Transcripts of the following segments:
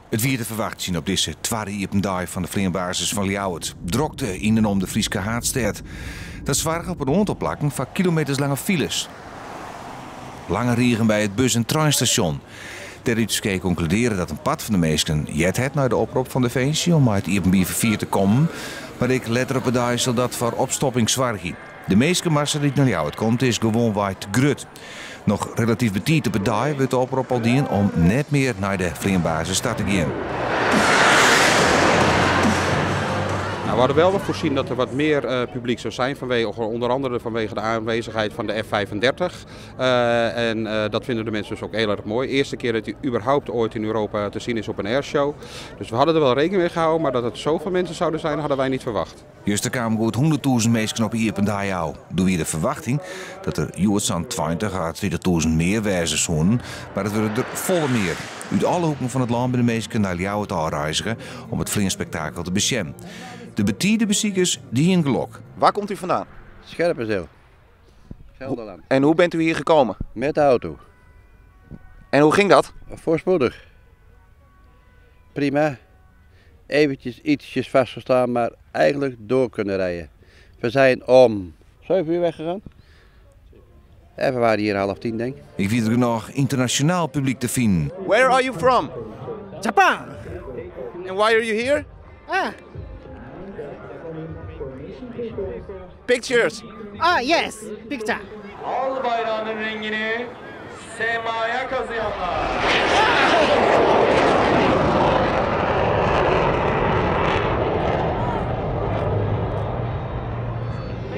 It wie te ferwachtsjen op dizze twadde iepen dei fan de fleanbasis fan Ljouwert. Drokte yn en om de Fryske haadstêd. Dat soarge op in oantal plakken foar kilometerslange files. Lange rigen by it bus en treinstasjon. Dêrút kinne je konkludearje dat in part fan de minsken heard hat nei de oprop fan Definsje om mei it iepenbier ferfier te kommen. Mar ek letter op 'e dei sil dat foar opstopping soargje. De minskemassa dy't nei Ljouwert komt is gewoanwei te grut. Noch relatyf betiid op 'e dei wurdt de oprop al dien om net mear nei de fleanbasis ta te gean. Nou, we hadden wel voorzien dat er wat meer publiek zou zijn, vanwege, onder andere vanwege de aanwezigheid van de F-35. En dat vinden de mensen dus ook heel erg mooi. Eerste keer dat hij überhaupt ooit in Europa te zien is op een airshow. Dus we hadden er wel rekening mee gehouden, maar dat het zoveel mensen zouden zijn, hadden wij niet verwacht. Juster kamen goed 100.000 minsken op iepen dei ôf. Doe wie de ferwachting dat der hjoed sa'n 20 à 30.000 mear wêze soenen, mar it wurde der folle mear. Ut alle hoeken fan it lân binne minsken nei Ljouwert ôfreizge om it fleanspektakel te besjen. De betide besikers dy hienen gelok. Waar komt u vandaan? Scherpenzeel. Gelderland. En hoe bent u hier gekomen? Met de auto. En hoe ging dat? Voorspoedig. Prima. Eventjes ietsjes vastgestaan, maar eigenlijk door kunnen rijden. We zijn om 7 uur weggegaan. En we waren hier 9:30, denk ik. Ek wie der genôch ynternasjonaal publyk te finen. Where are you from? Japan. And why are you here? Ah. Pictures. Ah, yes, picture. Al bayrağının rengini semaya kazıyanlar.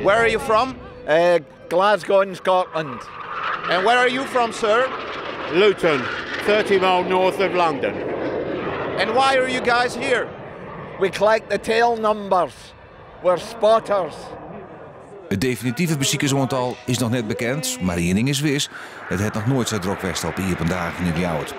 Where are you from? Glasgow in Scotland. And where are you from, sir? Luton, 30 mile north of London. And why are you guys here? We collect the tail numbers. We're spotters. It definitive besikersoantal is noch net bekend, mar ien ding is wis, it hat noch noait sa drok west op iepen dagen yn Ljouwert.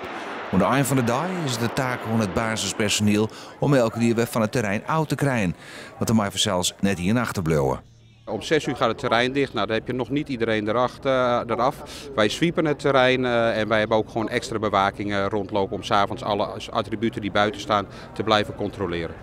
Oan de ein fan de dei is it de taak oan it basispersoniel om elkenien wer fan it terrein ôf te krijen, want der mei fansels net ien achterbliuwe. Om 6 uur gaat het terrein dicht. Nou, dan heb je nog niet iedereen eraf. Wij sweepen het terrein en wij hebben ook gewoon extra bewaking rondlopen om 's avonds alle attributen die buiten staan te blijven controleren.